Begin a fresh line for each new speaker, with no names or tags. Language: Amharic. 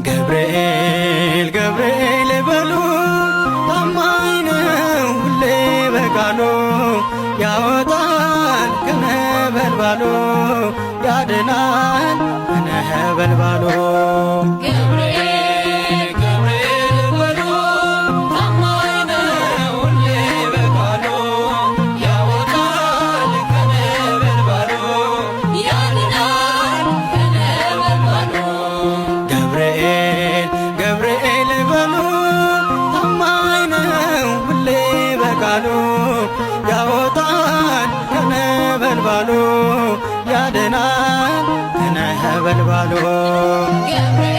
ገብርኤል ገብርኤል በሉ ታማኝ ነው ሁሌ በቃሉ ያወጣል ከነበልባሉ ያድናል ከነበልባሉ።
ገብርኤል ገብርኤል በሉ ታማኝ ነው ሁሌ በቃሉ ያወጣል ከነበልባሉ ያድናል ከነበልባሉ።
ገብርኤል ገብርኤል በሉ ታማኝ ነው ሁሌ በቃሉ ያወጣል ከነበልባሉ ያድናል ከነበልባሉ።
ገብርኤል